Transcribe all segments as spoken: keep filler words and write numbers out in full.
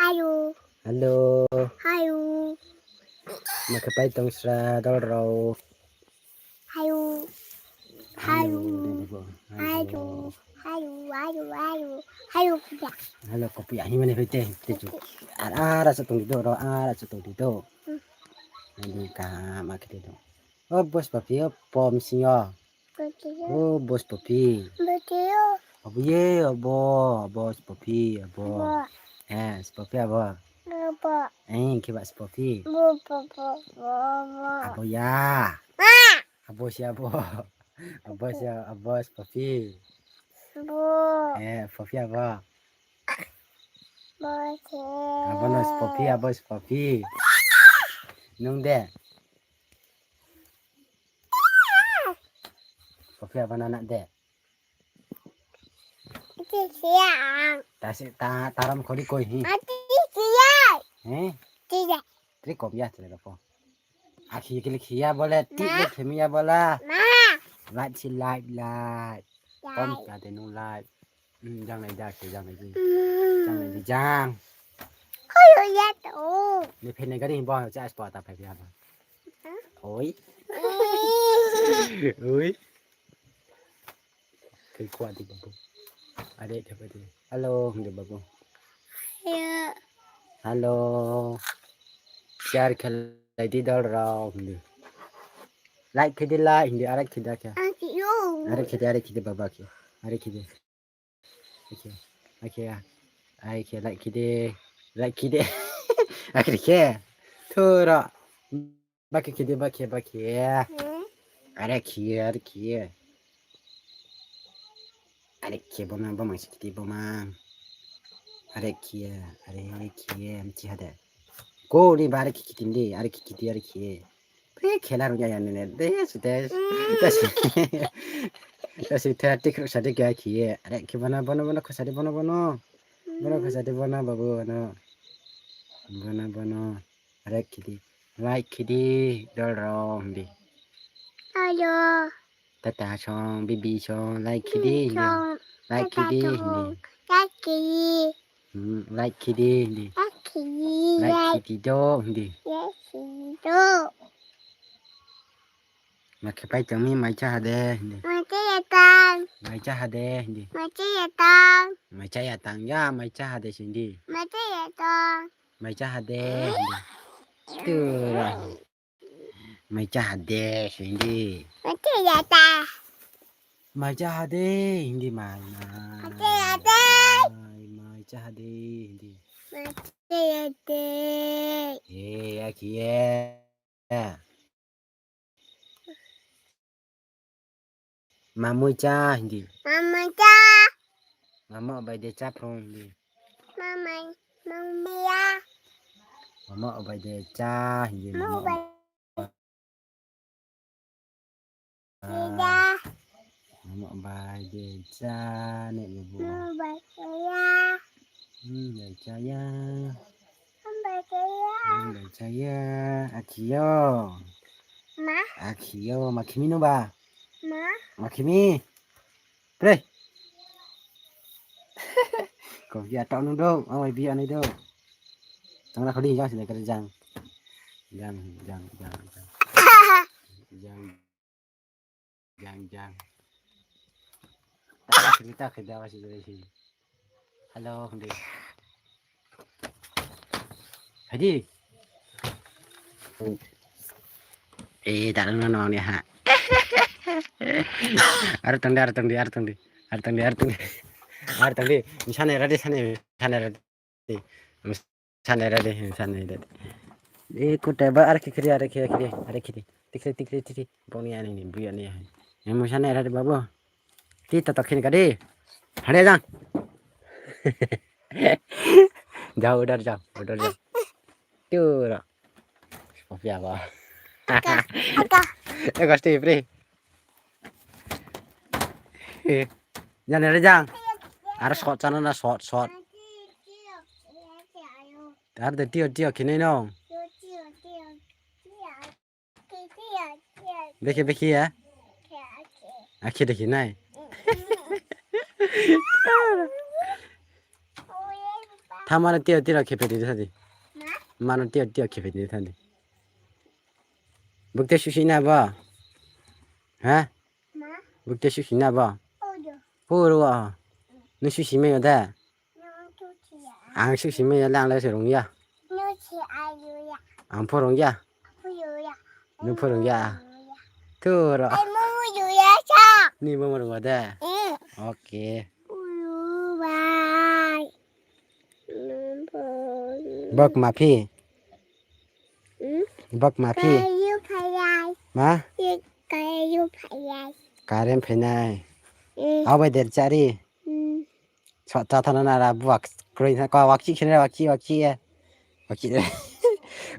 Hayo. Hello. Hayo. Ma khe pai tong sra dol rao. Hayo. Hayo. Hayo, dede bo. Hayo. Hayo. Hayo, hayo, hayo. Hayo, kuya. Hello, kopi ahi mane hoite, te chu. Ar, ar, asa tong di do, ro, ar, asa tong di do. Hmm. Ani ka, ma khe do. O, boss papi, o, pom sing o. Papi o. O, boss papi. Papi o. Abo ye, abo, abo, boss papi, abo. Abo. Eh, boss papi abo. Abo. Eh, khe ba boss papi. Bo, bo, bo, bo, bo. Abo ya. Ma. Abo si abo. Abo si, abo boss papi. Bo. Eh, papi abo. Bo si. Abo no boss papi, abo boss papi. Nung de. Kopi abo nana de. Ati siya. Tasi ta taram khori koi hi. Ati siya. He? Siya. Tri kom ya tele ko. Akhi kili khiya bole, ti le khemiya bola. Ma. Light si light, light. Pom ta de nu light. Hmm, jang nai da ke, jang nai di. Hmm. Jang nai di, jang. Koyo ya to. Ni phene gari bo cha spa ta phai ya ba. Hah? Oi. Oi. Kai kwa di babu. Are ke ba di. Hello, hinde babu. Ya. Hello. Share khelai di dol rao hinde. Like khidi like hinde, are khida khe. Thank you. Are khidi, are khidi baba khe. Are khidi. Oke, oke, ya. Ai khe, like khide, like khide. Akhir khe. Thura. Bakhe khide, bakhe, bakhe. Hmm? Are khe, are khe. Are khe, boma, boma, sikti, boma. Are khe, are khe, amchi hade. Ko ni ba are khe, khitindi, are khe, khiti, are khe. Khe khela rwya ya nene, de, su de. Mm. Tasi, tasi the, tik ruk sadi kya khiye. Are, khi bana, bana, bana, khosadi, bana, bana. Bana, mm, khosadi, bana, babu, bana. Bana, bana. Are, khidi. Like, khidi, dol ro, hindi. Ayo. Tata song, bibi song, like, khidi, hindi. Song. Like, tata khidi, song, hindi. Like, khidi. Hmm, like khidi, hindi. Like khidi. Like khidi do, hindi. Like khidi do. Ma khe pai tongmi mai cha hade, hindi. Mai cha ya tang. Mai cha hade, hindi. Mai cha ya tang. Mai cha ya tang ya, mai cha hade, hindi. Mai cha ya tang. Mai cha hade, hindi. Tura. Mai cha hade, hindi. Mai cha ya ta. Mai cha hade, hindi mai mai. Mai cha ya ta. Mai, mai cha hade, hindi. Mai cha ya ta. Eh, ya ki ya. Mamui cha, hindi. Mamui cha. Mama obai de cha phrung, hindi. Mamai, mamai ya. Mama obai de cha, hindi. Mama obai. Sida. Mama obai de cha, ne, ne, bu. Mama obai ya. Hmm, de cha ya. Mama obai ya. Hmm, de cha ya. Akhiyo. Ma. Akhiyo, ma khimi no ba? Ma. Ma khimi. Pre. Kok ya tau nung do, ang wai bi anai do. Tang na khodi jang sini kerja jang. Jang, jang, jang, jang. Jang, jang, jang. Tak sini tak kerja masih jadi sini. Hello, hindi. Haji. Eh, tak ada nong ni ha. Ar tong di, ar tong di, ar tong di. Ar tong di, ar tong di. Ar tong di. Misalnya ready, sana, misalnya ready. Misalnya ready, misalnya ready. Eh, kutai ba, ar kiri, ar kiri, ar kiri, ar kiri. Tikri, tikri, tikri. Boni ani ni, bui ani. Yang misalnya ready, babu. Ti tato khin ka di. Hade jang. Jao, udar jao, udar jao. Turo. Kopi apa? Aka, aka. Eh, pasti free. Eh, jang, hade jang. Aro shot chana na, shot, shot. Aro de tio, tio, khinai no. Bekhe, bekhe ya? Akhe dekhe nai. Tha mano tiyo tiyo khe pedi thadi. Ma? Mano tiyo tiyo khe pedi thadi. Bukte susi na bo? Ha? Ma? Bukte susi na bo? Oyo. Puro. Nung susi meyo da? Nung susi ya. Ang susi meyo lang le se rung ya. Nung si ayo ya. Ang pho rung ya. Puro ya. Nung pho rung ya. Puro ya. Turo. Ai mo yo ya sa. Ni mo rung da? Mm. Okay. Puro bai. Bok ma phi? Hmm? Bok ma phi? Kayu phayai. Ma? Ye kayu phayai. Karen phainai. Hmm. Abai der chari. Hmm. Sa ta thana na ra buak kroi na ko wak chi khina wak chi wak chi ye. Wak chi.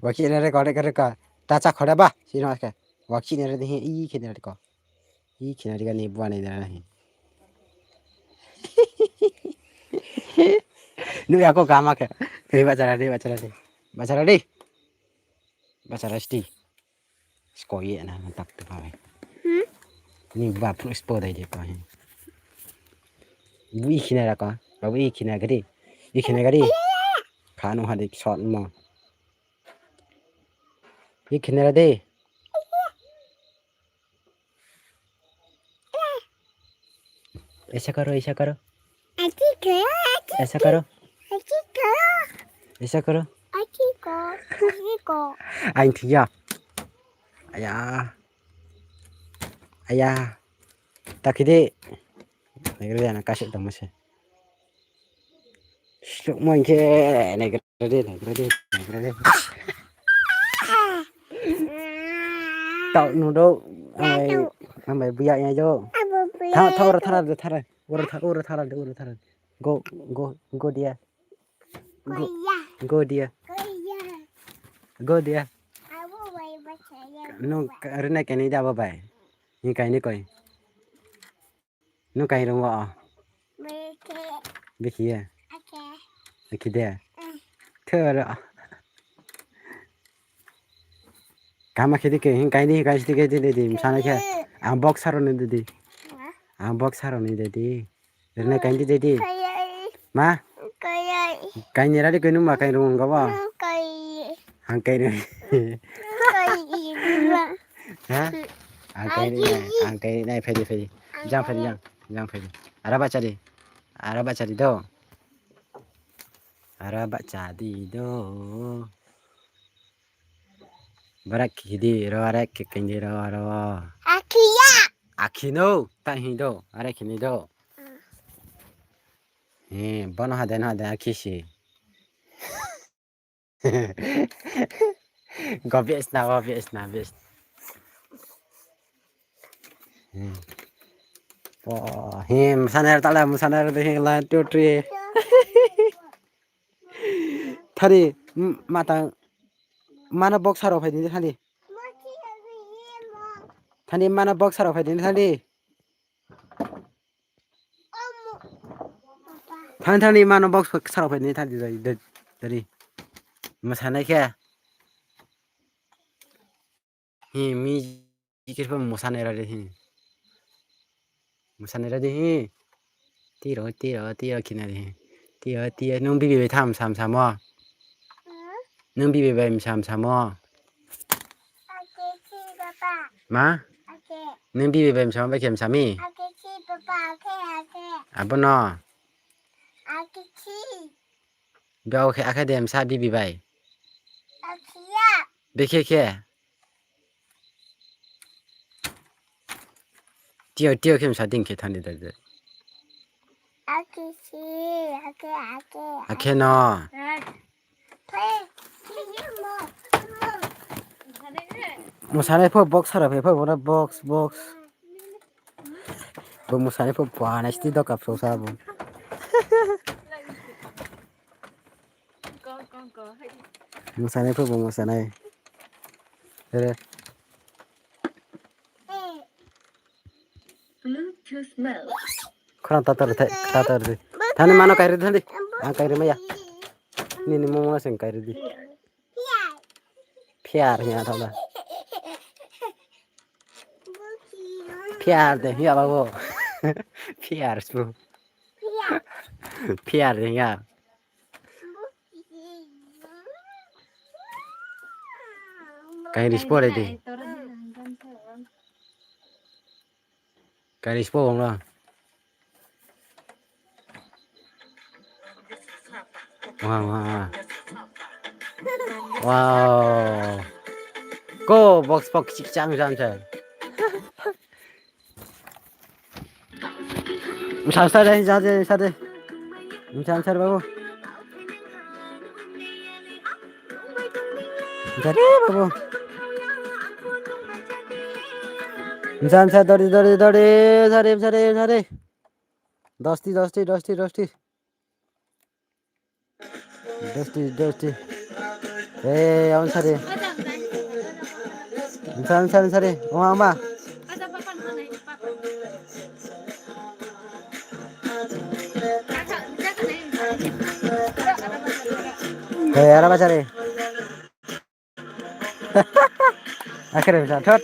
Wak chi re ko re ko. Ta cha khore ba. Sino ke. Wak chi ne re hi i khina re ko. I khina riga ni buani dana hi. Nu ya ko kama ke. Hei bachara de, bachara de. Bachara de. Bachara sti. Skoye na tak tu pa. Hmm? Ni ba pru spo dai de pa hi. Bu i khina ra ka. Ba bu i khina gari. I khina gari. Khanu ha de shot mo. I khina ra de. Aisa karo, aisa karo. Achi ko, achi Aisa ko, karo, achi ko, aisa karo. Achi ko, achi ko. Aing thiya. Aya. Aya. Takide. Negre ana kasih tong mase. Slukmo hinkhe naigradi, naigradi, naigradi. Tau nudo, ambai, ambai buya ya jo. Abo buya Tha, tha, ora ya thara jo. De, thara. Ora tha, ora thara de, ora thara. Go, go, go dia. Go, Koya. Go dia. Koya. Go dia. Abo bai bachaya. No, rena kene da babai. Ni kaini koi. Nung kairung wa? Bikhe. Bikhiye? Ake. Akide? Eh. Thoro. Kama khidi ke hin kaini kaisi ke di di di msana khe. Kaini. Ang box saro ni di di. Ha? Ang box saro ni di di. Rene kaini di di. Kayai. Ma? Kayai. Kaini radi kaini ma kairung ga ba? Kai. Ang kaini. Kai. Ha? Ang kaini nai, ang kaini nai, phai di, phai di. Jang phai di, jang. Jang phai di. Ara bacha di. Ara bacha di do. Ara bacha di do. Barak khidi ro, ara khikindi ro, ro. Akhiya. Akhino, ta hi do, ara khini do. Mm. He, bono hade na hade akhisi. Go biasna, go biasna, bias. Hmm. Oh, he, msana tala, msana de he, one, two, three. Thari, m-, mata, mano box haro phai di, thari. Thari, mano box haro phai di, thari. Thani thani mano box sarok phai ni thani dai dai dari. Masanai khe. Hi mi ikir pa masanai rade hi. Masanai rade hi. Tiro tiro tiro kinari hi. Tiro tiro nung bibi bai tham sam samo. Nung bibi bai msam samo. Ake si papa. Ma? Ake. Nung bibi bai msam bai khe msami? Ake si papa, ake, ake. Abono? Ake si. Bia okhe akhe de msa bibi bai. Ake ya. Bekhe khe. Tiyo tiyo khe msa ding khe thani dai de. Ake si, ake, ake. Akhe no. Mwsanai pho box sara phai pho bono box box. Bo mwsanai pho bana sti doka pho sa bo. Mwsanai pho bo mwsanai. Ere. Khorang tatar thai, tatar di. Thani mano kairi thani. Ang kairi maya. Nini momo seng kairi di. Phiar ya thada. Phiar de ya babo. Phiar su. Phiar de ya. Kain rispo ready. Kain rispo bongla. Wah, wah, wah. Wow. Ko box box cik cang cang cang. Msa msa de, msa de, msa de. Msa msa de, babu. Msa de, babu. Msa msa, dori, dori, dori. Msa de, msa de, msa de. Dosti, dosti, dosti, dosti. Dosti, dosti. Eh, ang sari. Ang sari, ang sari, ang sari. Oh, ama. Eh, ara ba sari. Akhirnya bisa, thot.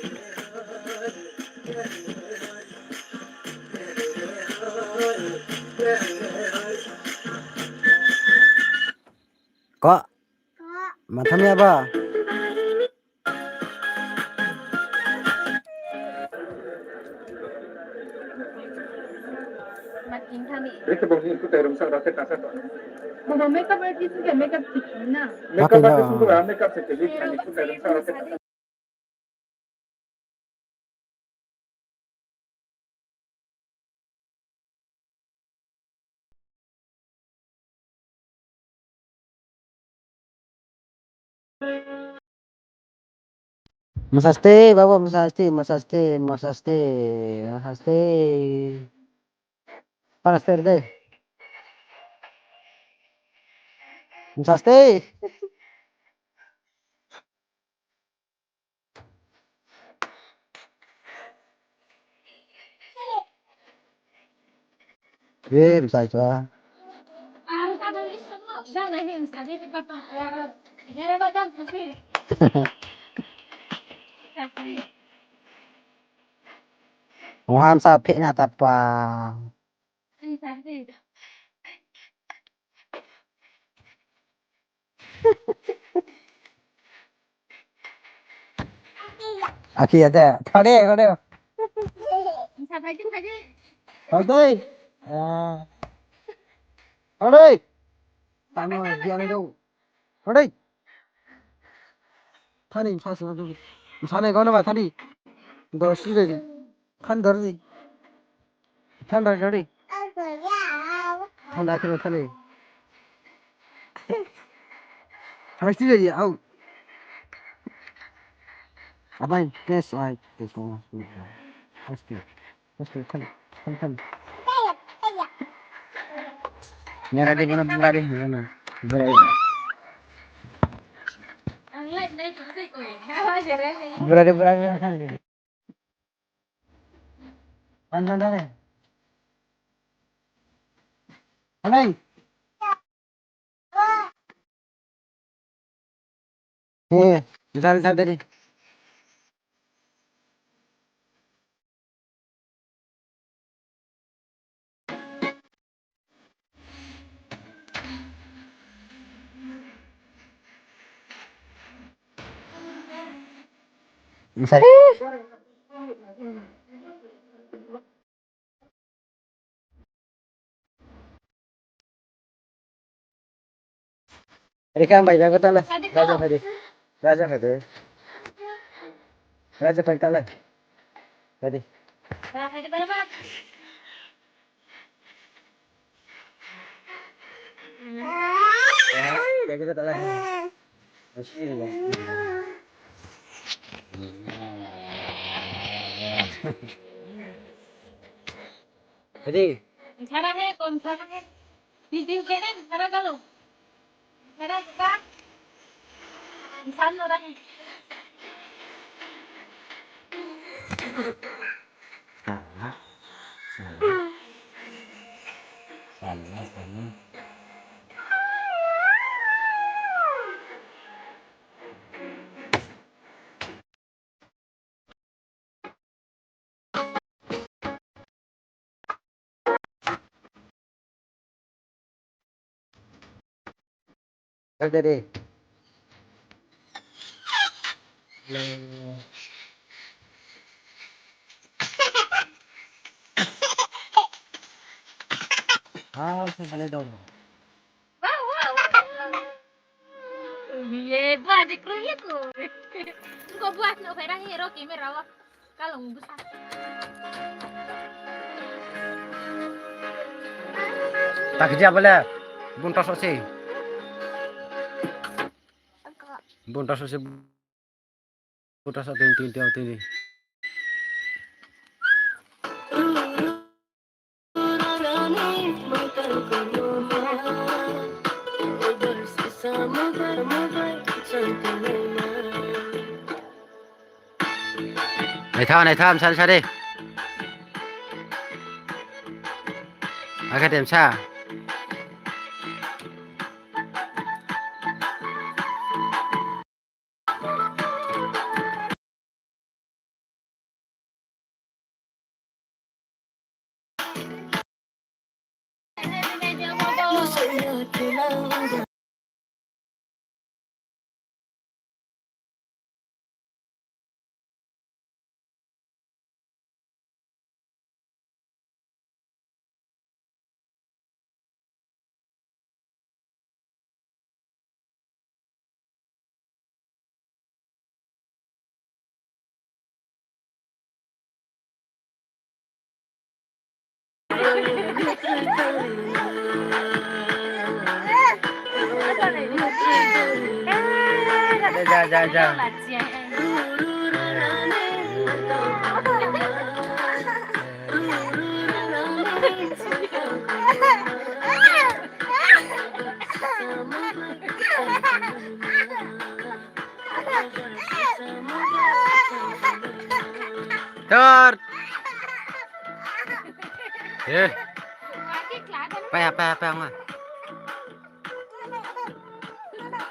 Kok? Matham ya ba? Ito bang ni kutai rung sa rasa kasa to. Makeup artist ke makeup sih na. Makeup artist itu lah makeup sih jadi kan kutai rung sa rasa kasa. Masaste, babu, masaste, masaste, masaste, masaste. Masaste de. Masaste. Ye, bwsai chwla. Mohan sa phina tapa. Aki ada. Thade, thade. Thade. Ah. Thade. Tamo, diang do. Thade. Thani, sa, sa, sa. Sana, kono ba, thani. Dos, si, si. Khan dor di. Thanda gari. Thanda kino thani. Hasti gari au. Abai, tes ai, tes ai. Hasti. Hasti thani. Thani thani. Nyara di mana bura di mana. Bura di. Bura di bura di. Pandan dale. Alai. Eh, dale, dale, dale. Rikang bai jago tala. Raja phai de. Raja phai de. Raja phai tala. Phai de. Hadi. Khara hai, kon khara hai? Di din kene khara galo. Khara ka? Insan ora hai. Ah, se sale dong. Ye, buah di kru ye ko. Ko buah no khaira he ro camera wa. Kalong busa. Tak jia bole. Bunta sosi. Bunta sosi. Puta sa ting ting ting ting. Naitham, naitham, sari, sari. Akhe temsa. Ja, ja, ja. Tor. Eh. Paya, paya, paya, nga.